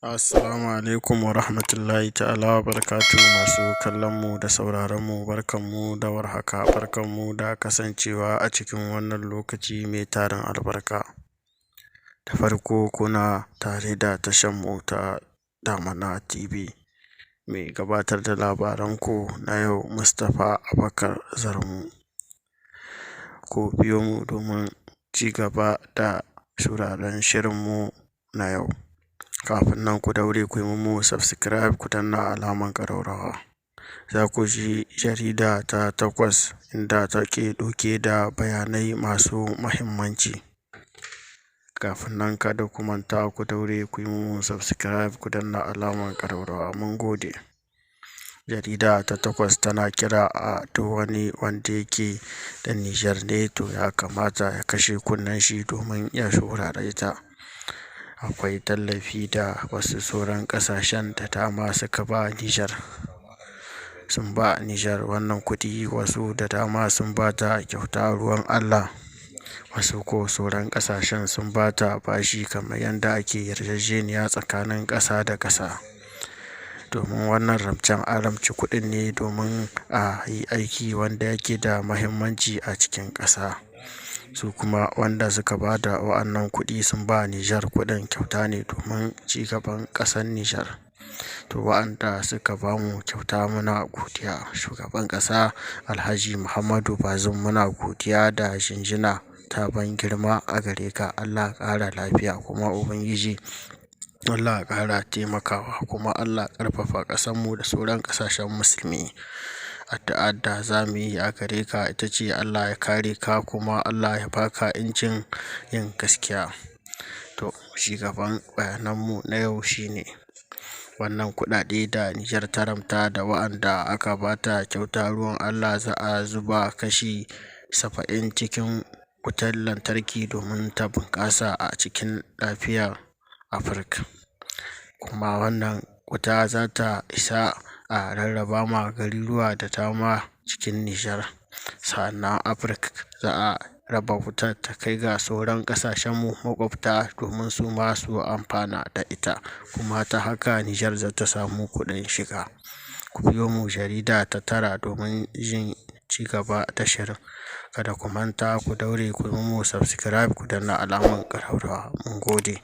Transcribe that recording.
Assalamu alaikum wa rahmatullahi ta'ala wa barakatuhu. Masu kallon mu da sauraron mu, barkanmu da warhaka, barkanmu da kasancewa a cikin wannan lokaci mai tarin albarka. Da farko, kuna tare da tashar mu ta Damana TV. Mai gabatar da labaran ku na yau, Mustapha Abubakar Zarmu. Ku biyo mu domin ci gaba da sauraron shirin mu na yau. Kafin nan, ku daure ku yi mu subscribe, ku danna alamar ƙararrawa. Za ku ji jarida ta takwas, inda take ɗauke da bayanai masu muhimmanci. Kafin nan, kada ku manta, ku daure ku yi mu subscribe, ku danna alamar ƙararrawa. Mun gode. Jarida ta takwas tana kira a duk wani wanda yake ɗan Nijar ne, to ya kamata ya kashe kunnen shi domin ya saurare ta. Akwai tallafi da wasu sauran ƙasashen da dama suka ba Nijar. Sun ba Nijar wannan kuɗi, wasu da dama sun ba ta kyauta ruwan Allah. Wasu ko sauran ƙasashen sun ba ta bashi, kamar yadda ake yarjejeniya tsakanin ƙasa da ƙasa. Domin wannan ramcen, an ramci kuɗin ne domin a yi aiki wanda yake da muhimmanci a cikin ƙasa. Su kuma wanda suka ba da wa'annan kuɗi, sun ba Nijar kuɗin kyauta ne domin ci gaban ƙasar Nijar. To, wa'anda suka ba mu kyauta, muna godiya. Shugaban ƙasa Alhaji Muhammadu Bazum, muna godiya da jinjina ta ban girma a gare ka. Allah ƙara lafiya, kuma Ubangiji Allah ƙara taimakawa, kuma Allah ƙarfafa ƙasanmu da sauran ƙasashen musulmi. Addu'ar da za mu yi a gare ka ita ce Allah ya kare ka, kuma Allah ya ba ka 'yancin yin gaskiya. To, ci gaban bayananmu na yau shine wannan kuɗaɗe da Nijar ta ramta da wa'anda aka ba ta kyauta ruwan Allah, za a zuba kashi 70 cikin wutar lantarki domin ta bunƙasa a cikin lafiyar Afirka. Kuma wannan wuta za ta isa a rarraba ma garuruwa da dama cikin Nijar. Sa'annan Afirka za a raba wutar ta kai ga sauran ƙasashenmu maƙwabta domin su ma su amfana da ita. Kuma ta haka Nijar za ta samu kuɗin shiga. Ku biyo mu jarida ta tara domin jin ci gaba da shirin. Kada ku manta, ku daure ku yi mu subscribe, ku danna alamar ƙararrawa. Mun gode.